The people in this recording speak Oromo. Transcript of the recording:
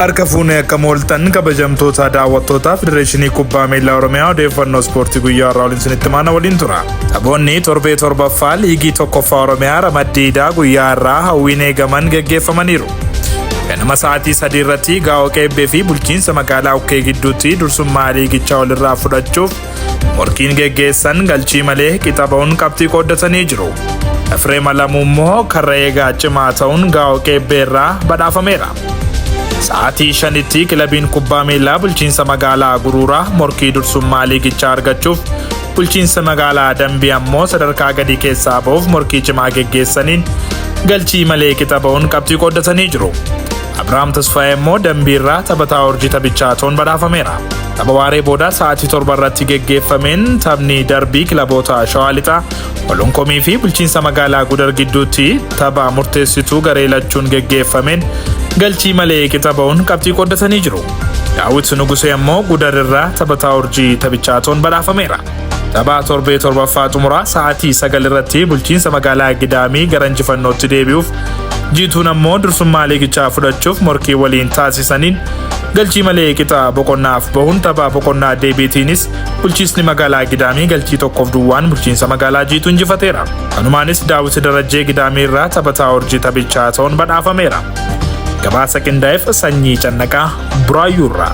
Harka fuunee akkam ooltan kabajamtoota daawwattootaa Federeeshinii Kubbaa Miilaa Oromiyaa odeeffannoo ispoortii guyyaa har'aa waliin isinitti maana waliin tura. Taphoonni torbee torbaffaa liigii tokkoffaa Oromiyaa ramaddii idaa guyyaa har'aa hawwiin eegaman geggeeffamaniiru. Ganama sa'aatii 3 irratti Gaa'oo Qeebbee fi bulchiinsa magaalaa Ukkee gidduutti dursummaa liigichaa walirraa fudhachuuf morkiin geggeessan galchii malee qixa ba'uun qabxii qooddatanii jiru. Efreem Alamuu immoo karra eegaa cimaa ta'uun Gaa'oo Qeebbee irraa badhaafameera. Sa'aatii 5tti kilabiin kubbaa miilaa bulchiinsa magaalaa Guruuraa morkii dursummaa liigichaa argachuuf bulchiinsa magaalaa Dambii ammoo sadarkaa gadii keessaa ba'uuf morkii cimaa geggeessaniin galchii malee qixa ba'uun qabxii qooddatanii jiru. Abrahaam Tasfaayee immoo Dambii irraa taphataa urjii taphichaa ta'uun badhaafameera. Tapha waaree booda sa'aatii 7 irratti geggeeffameen taphni darbii kilaboota Shawaa Lixaa Olonkomii fi bulchiinsa magaalaa Gudar gidduutti tapha murteessituu garee lachuun geggeeffameen galchii malee qixa ba'uun qabxii qooddatanii jiru. Daawit Nugusee ammoo Gudar irraa taphataa urjii taphichaa ta'uun badhaafameera. Tapha torbee torbaffaa xumuraa sa'aatii 9 irratti bulchiinsa magaalaa Gidaamii gara injifannootti deebi'uuf Jiituun ammoo dursummaa liigichaa fudhachuuf morkii waliin taasisaniin galchii malee qixa boqonnaaf bahuun tapha boqonnaa deebiitiinis bulchiisni magaalaa Gidaamii galchii 1-0n bulchiinsa magaalaa Jiituu injifateera. Kanumaanis Daawit Darajjee Gidaamii irraa taphataa urjii taphichaa ta'uun badhaafameera. Gabaasa qindaa'eef Sanyii Cannaqaa Buraayyuu irraa.